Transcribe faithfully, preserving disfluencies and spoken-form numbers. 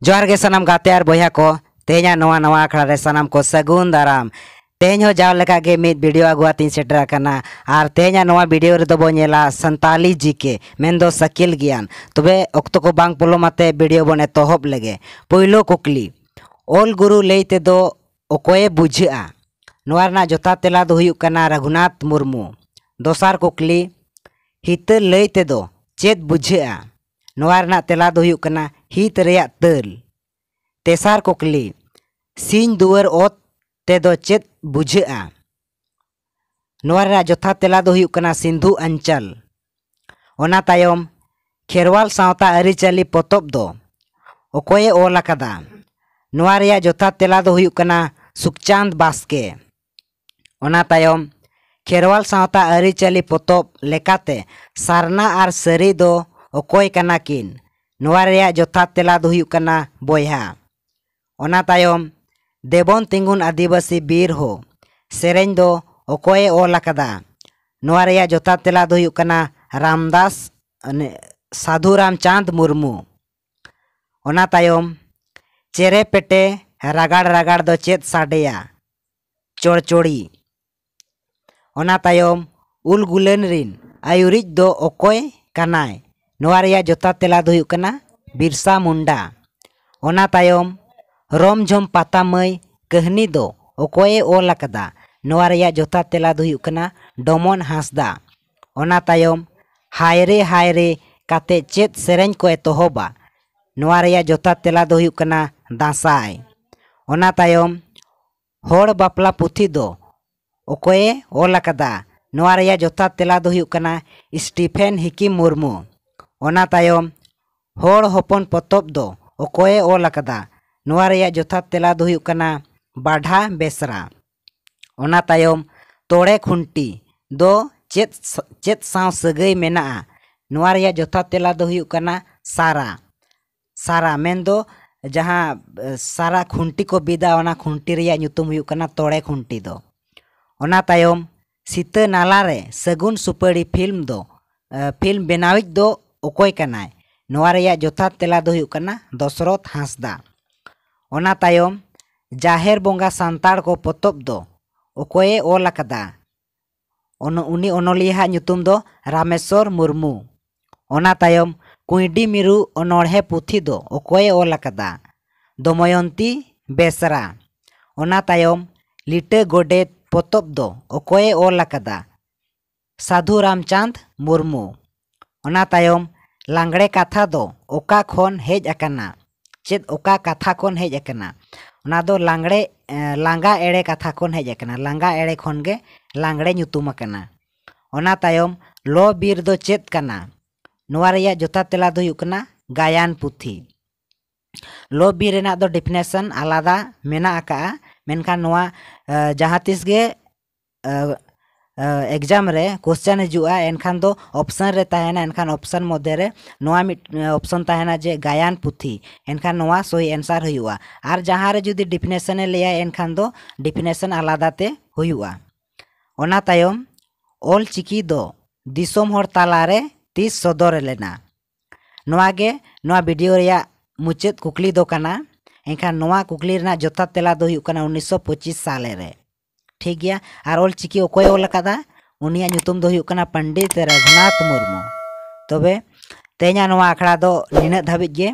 ᱡᱚᱦᱟᱨ ᱜᱮ ᱥᱟᱱᱟᱢ ᱜᱟᱛᱮ ᱟᱨ ᱵᱚᱭᱦᱟ ᱠᱚ᱾ ᱛᱮᱦᱮᱧᱟᱜ ᱱᱚᱣᱟ ᱱᱟᱣᱟ ᱟᱠᱷᱲᱟ ᱨᱮ ᱥᱟᱱᱟᱢ ᱠᱚ ᱥᱟᱹᱜᱩᱱ ᱫᱟᱨᱟᱢ᱾ ᱛᱮᱦᱮᱧ ᱦᱚᱸ ᱡᱟᱣ ᱞᱮᱠᱟ ᱜᱮ ᱢᱤᱫ video ᱟᱹᱜᱩ ᱟᱛᱤᱧ ᱥᱮᱴᱮᱨ ᱟᱠᱟᱱᱟ᱾ ᱟᱨ ᱛᱮᱦᱮᱧᱟᱜ ᱱᱚᱣᱟ video ᱨᱮᱫᱚ ᱵᱚ ᱧᱮᱞᱟ ᱥᱟᱱᱛᱟᱞᱤ GK, ᱢᱮᱱᱫᱚ ᱥᱟᱹᱠᱤᱞ ᱜᱮᱭᱟᱱ᱾ ᱛᱚᱵᱮ ᱚᱠᱛᱚ ᱠᱚ ᱵᱟᱝ ᱯᱚᱞᱚᱢ ᱟᱛᱮ video ᱵᱚᱱ ᱮᱛᱚᱦᱚᱵ ᱞᱮᱜᱮ᱾ ᱯᱳᱭᱞᱳ ᱠᱩᱠᱞᱤ, ᱚᱞ ᱜᱩᱨᱩ ᱞᱟᱹᱭ ᱛᱮᱫᱚ ᱚᱠᱚᱭᱮ ᱵᱩᱡᱷᱟᱹᱜᱼᱟ? ᱱᱚᱣᱟ ᱨᱮᱱᱟᱜ ᱡᱚᱛᱷᱟᱛ ᱛᱮᱞᱟ ᱫᱚ ᱦᱩᱭᱩᱜ ᱠᱟᱱᱟ ᱨᱟᱹᱜᱷᱩᱱᱟᱛᱷ ᱢᱩᱨᱢᱩ᱾ ᱫᱚᱥᱟᱨ ᱠᱩᱠᱞᱤ, ᱦᱤᱛᱟᱹᱞ ᱞᱟᱹᱭ ᱛᱮᱫᱚ ᱪᱮᱫ ᱵᱩᱡᱷᱟᱹᱜᱼᱟ? ᱱᱚᱣᱟ ᱨᱮᱱᱟᱜ ᱛᱮᱞᱟ ᱫᱚ ᱦᱩᱭᱩᱜ ᱠᱟᱱᱟ ᱦᱤᱛ ᱨᱮᱭᱟᱜ ᱛᱟᱹᱞ᱾ ᱛᱮᱥᱟᱨ ᱠᱩᱠᱞᱤ, ᱥᱤᱧ ᱫᱩᱣᱟᱹᱨ ᱚᱛ ᱛᱮᱫᱚ ᱪᱮᱫ ᱵᱩᱡᱷᱟᱹᱜᱼᱟ? ᱱᱚᱣᱟ ᱨᱮᱱᱟᱜ ᱡᱚᱛᱷᱟᱛ ᱛᱮᱞᱟ ᱫᱚ ᱦᱩᱭᱩᱜ ᱠᱟᱱᱟ ᱥᱤᱱᱫᱷᱩ ᱟᱧᱪᱚᱞ᱾ ᱚᱱᱟ ᱛᱟᱭᱚᱢ, ᱠᱷᱮᱨᱣᱟᱞ ᱥᱟᱶᱛᱟ ᱟᱹᱨᱤᱪᱟᱹᱞᱤ ᱯᱚᱛᱚᱵ ᱫᱚ ᱚᱠᱚᱭᱮ ᱚᱞ ᱟᱠᱟᱫᱟ? ᱱᱚᱣᱟ ᱨᱮᱭᱟᱜ ᱡᱚᱛᱷᱟᱛ ᱛᱮᱞᱟ ᱫᱚ ᱦᱩᱭᱩᱜ ᱠᱟᱱᱟ ᱥᱩᱠᱪᱟᱸᱫᱽ ᱵᱟᱥᱠᱮ᱾ ᱚᱱᱟ ᱛᱟᱭᱚᱢ, ᱠᱷᱮᱨᱣᱟᱞ ᱥᱟᱶᱛᱟ ᱟᱹᱨᱤᱪᱟᱹᱞᱤ ᱯᱚᱛᱚᱵ ᱞᱮᱠᱟᱛᱮ ᱥᱟᱨᱱᱟ ᱟᱨ ᱥᱟᱹᱨᱤ ᱫᱚ ᱚᱠᱚᱭ ᱠᱟᱱᱟ ᱠᱤᱱ? ᱱᱚᱣᱟ ᱨᱮᱭᱟᱜ ᱡᱚᱛᱷᱟᱛ ᱛᱮᱞᱟ ᱫᱚ ᱦᱩᱭᱩᱜ ᱠᱟᱱᱟ ᱵᱚᱭᱦᱟ᱾ ᱚᱱᱟ ᱛᱟᱭᱚᱢ, ᱫᱮᱵᱚᱱ ᱛᱤᱸᱜᱩᱱ ᱟᱹᱫᱤᱵᱟᱹᱥᱤ ᱵᱤᱨ ᱦᱳ ᱥᱮᱨᱮᱧ ᱫᱚ ᱚᱠᱚᱭᱮ ᱚᱞ ᱟᱠᱟᱫᱟ? ᱱᱚᱣᱟ ᱨᱮᱭᱟᱜ ᱡᱚᱛᱷᱟᱛ ᱛᱮᱞᱟ ᱫᱚ ᱦᱩᱭᱩᱜ ᱠᱟᱱᱟ ᱨᱟᱢᱫᱟᱥ, ᱥᱟᱹᱫᱷᱩ ᱨᱟᱢᱪᱟᱸᱫᱽ ᱢᱩᱨᱢᱩ᱾ ᱚᱱᱟ ᱛᱟᱭᱚᱢ, ᱪᱮᱨᱮ ᱯᱮᱴᱮ ᱨᱟᱜᱟᱲ ᱨᱟᱜᱟᱲ ᱫᱚ ᱪᱮᱫ ᱥᱟᱰᱮᱭᱟ? ᱪᱚᱲᱪᱚᱲᱤ᱾ ᱚᱱᱟ ᱛᱟᱭᱚᱢ, ᱩᱞ ᱜᱩᱞᱟᱹᱱ ᱨᱤᱱ ᱟᱹᱭᱩᱨᱤᱡ ᱫᱚ ᱚᱠᱚᱭ ᱠᱟᱱᱟᱭ? ᱱᱚᱣᱟ ᱨᱮᱭᱟᱜ ᱡᱚᱛᱷᱟᱛ ᱛᱮᱞᱟ ᱫᱚ ᱦᱩᱭᱩᱜ ᱠᱟᱱᱟ ᱵᱤᱨᱥᱟ ᱢᱩᱱᱰᱟ᱾ ᱚᱱᱟ ᱛᱟᱭᱚᱢ, ᱨᱚᱢ ᱡᱷᱚᱢ ᱯᱟᱛᱟ ᱢᱟᱹᱭ ᱠᱟᱹᱦᱱᱤ ᱫᱚ ᱚᱠᱚᱭᱮ ᱚᱞ ᱟᱠᱟᱫᱟ? ᱱᱚᱣᱟ ᱨᱮᱭᱟᱜ ᱡᱚᱛᱷᱟᱛ ᱛᱮᱞᱟ ᱫᱚ ᱦᱩᱭᱩᱜ ᱠᱟᱱᱟ ᱰᱚᱢᱚᱱ ᱦᱟᱸᱥᱫᱟ᱾ ᱚᱱᱟ ᱛᱟᱭᱚᱢ, ᱦᱟᱭ ᱨᱮ ᱦᱟᱭ ᱨᱮ ᱠᱟᱛᱮ ᱪᱮᱫ ᱥᱮᱨᱮᱧ ᱠᱚ ᱮᱛᱚᱦᱚᱵᱟ? ᱱᱚᱣᱟ ᱨᱮᱭᱟᱜ ᱡᱚᱛᱷᱟᱛ ᱛᱮᱞᱟ ᱫᱚ ᱦᱩᱭᱩᱜ ᱠᱟᱱᱟ ᱫᱟᱸᱥᱟᱭ᱾ ᱚᱱᱟ ᱛᱟᱭᱚᱢ, ᱦᱚᱲ ᱵᱟᱯᱞᱟ ᱯᱩᱛᱷᱤ ᱫᱚ ᱚᱠᱚᱭᱮ ᱚᱞ ᱟᱠᱟᱫᱟ? ᱱᱚᱣᱟ ᱨᱮᱭᱟᱜ ᱡᱚᱛᱷᱟᱛ ᱛᱮᱞᱟ ᱫᱚ ᱦᱩᱭᱩᱜ ᱠᱟᱱᱟ ᱥᱴᱤᱯᱷᱮᱱ ᱦᱤᱠᱤ ᱢᱩᱨᱢᱩ᱾ ᱚᱱᱟ ᱛᱟᱭᱚᱢ, ᱦᱚᱲ ᱦᱚᱯᱚᱱ ᱯᱚᱛᱚᱵ ᱫᱚ ᱚᱠᱚᱭᱮ ᱚᱞ ᱟᱠᱟᱫᱟ? ᱱᱚᱣᱟ ᱨᱮᱭᱟᱜ ᱡᱚᱛᱷᱟᱛ ᱛᱮᱞᱟ ᱫᱚ ᱦᱩᱭᱩᱜ ᱠᱟᱱᱟ ᱵᱟᱰᱷᱟ ᱵᱮᱥᱨᱟ᱾ ᱚᱱᱟ ᱛᱟᱭᱚᱢ, ᱛᱚᱲᱮ ᱠᱷᱩᱱᱴᱤ ᱫᱚ ᱪᱮᱫ ᱥᱟ-, ᱪᱮᱫ ᱥᱟᱶ ᱥᱟᱹᱜᱟᱹᱭ ᱢᱮᱱᱟᱜᱼᱟ? ᱱᱚᱣᱟ ᱨᱮᱭᱟᱜ ᱡᱚᱛᱷᱟᱛ ᱛᱮᱞᱟ ᱫᱚ ᱦᱩᱭᱩᱜ ᱠᱟᱱᱟ ᱥᱟᱨᱟ᱾ ᱥᱟᱨᱟ ᱢᱮᱱᱫᱚ ᱡᱟᱦᱟᱸ, ᱮ, ᱥᱟᱨᱟ ᱠᱷᱩᱱᱴᱤ ᱠᱚ ᱵᱤᱫᱟ, ᱚᱱᱟ ᱠᱷᱩᱱᱴᱤ ᱨᱮᱭᱟᱜ ᱧᱩᱛᱩᱢ ᱦᱩᱭᱩᱜ ᱠᱟᱱᱟ ᱛᱚᱲᱮ ᱠᱷᱩᱱᱴᱤ ᱫᱚ᱾ ᱚᱱᱟ ᱛᱟᱭᱚᱢ, ᱥᱤᱛᱟᱹ ᱱᱟᱞᱟ ᱨᱮ ᱥᱟᱹᱜᱩᱱ ᱥᱩᱯᱟᱹᱲᱤ ᱯᱷᱤᱞᱢ ᱫᱚ, ᱮ, ᱯᱷᱤᱞᱢ ᱵᱮᱱᱟᱣᱤᱡ ᱫᱚ ᱚᱠᱚᱭ ᱠᱟᱱᱟᱭ? ᱱᱚᱣᱟ ᱨᱮᱭᱟᱜ ᱡᱚᱛᱷᱟᱛ ᱛᱮᱞᱟ ᱫᱚ ᱦᱩᱭᱩᱜ ᱠᱟᱱᱟ ᱫᱚᱥᱨᱚᱛᱷ ᱦᱟᱸᱥᱫᱟ᱾ ᱚᱱᱟ ᱛᱟᱭᱚᱢ ᱡᱟᱦᱮᱨ ᱵᱚᱸᱜᱟ ᱥᱟᱱᱛᱟᱲ ᱠᱚ ᱯᱚᱛᱚᱵ ᱫᱚ ᱚᱠᱚᱭᱮ ᱚᱞ ᱟᱠᱟᱫᱟ? ᱚᱱ-, ᱩᱱᱤ ᱚᱱᱚᱞᱤᱭᱟᱹᱣᱟᱜ ᱧᱩᱛᱩᱢ ᱫᱚ ᱨᱟᱢᱮᱥᱣᱚᱨ ᱢᱩᱨᱢᱩ᱾ ᱚᱱᱟ ᱛᱟᱭᱚᱢ ᱠᱩᱸᱭᱰᱤ ᱢᱤᱨᱩ ᱚᱱᱚᱬᱦᱮ ᱯᱩᱛᱷᱤ ᱫᱚ ᱚᱠᱚᱭᱮ ᱚᱞ ᱟᱠᱟᱫᱟ? ᱫᱚᱢᱚᱭᱚᱱᱛᱤ ᱵᱮᱥᱨᱟ᱾ ᱚᱱᱟ ᱛᱟᱭᱚᱢ ᱞᱤᱴᱟᱹ ᱜᱚᱰᱮᱛ ᱯᱚᱛᱚᱵ ᱫᱚ ᱚᱠᱚᱭᱮ ᱚᱞ ᱟᱠᱟᱫᱟ? ᱥᱟᱹᱫᱷᱩ ᱨᱟᱢᱪᱟᱸᱫᱽ ᱢᱩᱨᱢᱩ᱾ ᱚᱱᱟ ᱛᱟᱭᱚᱢ ᱞᱟᱝᱲᱮ ᱠᱟᱛᱷᱟ ᱫᱚ ᱚᱠᱟ ᱠᱷᱚᱱ ᱦᱮᱡ ᱟᱠᱟᱱᱟ? ᱪᱮᱫ ᱚᱠᱟ ᱠᱟᱛᱷᱟ ᱠᱷᱚᱱ ᱦᱮᱡ ᱟᱠᱟᱱᱟ? ᱚᱱᱟ ᱫᱚ ᱞᱟᱝᱲᱮ, ᱮ, ᱞᱟᱸᱜᱟ ᱮᱲᱮ ᱠᱟᱛᱷᱟ ᱠᱷᱚᱱ ᱦᱮᱡ ᱟᱠᱟᱱᱟ᱾ ᱞᱟᱸᱜᱟ ᱮᱲᱮ ᱠᱷᱚᱱ ᱜᱮ ᱞᱟᱝᱲᱮ ᱧᱩᱛᱩᱢ ᱟᱠᱟᱱᱟ᱾ ᱚᱱᱟ ᱛᱟᱭᱚᱢ ᱞᱚ ᱵᱤᱨ ᱫᱚ ᱪᱮᱫ ᱠᱟᱱᱟ? ᱱᱚᱣᱟ ᱨᱮᱭᱟᱜ ᱡᱚᱛᱷᱟᱛ ᱛᱮᱞᱟ ᱫᱚ ᱦᱩᱭᱩᱜ ᱠᱟᱱᱟ ᱜᱟᱭᱟᱱ ᱯᱩᱛᱷᱤ᱾ ᱞᱚ ᱵᱤᱨ ᱨᱮᱱᱟᱜ ᱫᱚ definition ᱟᱞᱟᱫᱟ ᱢᱮᱱᱟᱜ ᱟᱠᱟᱜᱼᱟ, ᱢᱮᱱᱠᱷᱟᱱ ᱱᱚᱣᱟ, ᱮ, ᱡᱟᱦᱟᱸ ᱛᱤᱥ ᱜᱮ, ᱮ, ᱮ, exam ᱨᱮ question ᱦᱤᱡᱩᱜᱼᱟ, ᱮᱱᱠᱷᱟᱱ ᱫᱚ option ᱨᱮ ᱛᱟᱦᱮᱱᱟ, ᱮᱱᱠᱷᱟᱱ option ᱢᱚᱫᱽᱫᱷᱮ ᱨᱮ ᱱᱚᱣᱟ ᱢᱤᱫ, ᱮ, option ᱛᱟᱦᱮᱱᱟ ᱡᱮ ᱜᱟᱭᱟᱱ ᱯᱩᱛᱷᱤ, ᱮᱱᱠᱷᱟᱱ ᱱᱚᱣᱟ ᱥᱚᱦᱤ answer ᱦᱩᱭᱩᱜᱼᱟ᱾ ᱟᱨ ᱡᱟᱦᱟᱸ ᱨᱮ ᱡᱩᱫᱤ definition ᱮ ᱞᱟᱹᱭᱟ, ᱮᱱᱠᱷᱟᱱ ᱫᱚ definition ᱟᱞᱟᱫᱟ ᱛᱮ ᱦᱩᱭᱩᱜᱼᱟ᱾ ᱚᱱᱟ ᱛᱟᱭᱚᱢ ᱚᱞ ᱪᱤᱠᱤ ᱫᱚ ᱫᱤᱥᱚᱢ ᱦᱚᱲ ᱛᱟᱞᱟᱨᱮ ᱛᱤᱥ ᱥᱚᱫᱚᱨ ᱞᱮᱱᱟ? ᱱᱚᱣᱟ ᱜᱮ ᱱᱚᱣᱟ video ᱨᱮᱭᱟᱜ ᱢᱩᱪᱟᱹᱫ ᱠᱩᱠᱞᱤ ᱫᱚ ᱠᱟᱱᱟ᱾ ᱮᱱᱠᱷᱟᱱ ᱱᱚᱣᱟ ᱠᱩᱠᱞᱤ ᱨᱮᱱᱟᱜ ᱡᱚᱛᱷᱟᱛ ᱛᱮᱞᱟ ᱫᱚ ᱦᱩᱭᱩᱜ ᱠᱟᱱᱟ ᱩᱱᱤᱥᱥᱚ ᱯᱚᱸᱪᱤᱥ ᱥᱟᱞᱮ ᱨᱮ᱾ ᱴᱷᱤᱠ ᱜᱮᱭᱟ, ᱟᱨ ᱚᱞ ᱪᱤᱠᱤ ᱚᱠᱚᱭ ᱚᱞ ᱟᱠᱟᱫᱟ? ᱩᱱᱤᱭᱟᱜ ᱧᱩᱛᱩᱢ ᱫᱚ ᱦᱩᱭᱩᱜ ᱠᱟᱱᱟ ᱯᱚᱱᱰᱤᱛ ᱨᱚᱜᱷᱩᱱᱟᱛᱷ ᱢᱩᱨᱢᱩ᱾ ᱛᱚᱵᱮ ᱛᱮᱦᱮᱧᱟᱜ ᱱᱚᱣᱟ ᱟᱠᱷᱲᱟ ᱫᱚ ᱱᱤᱱᱟᱹᱜ ᱫᱷᱟᱹᱵᱤᱡ ᱜᱮ᱾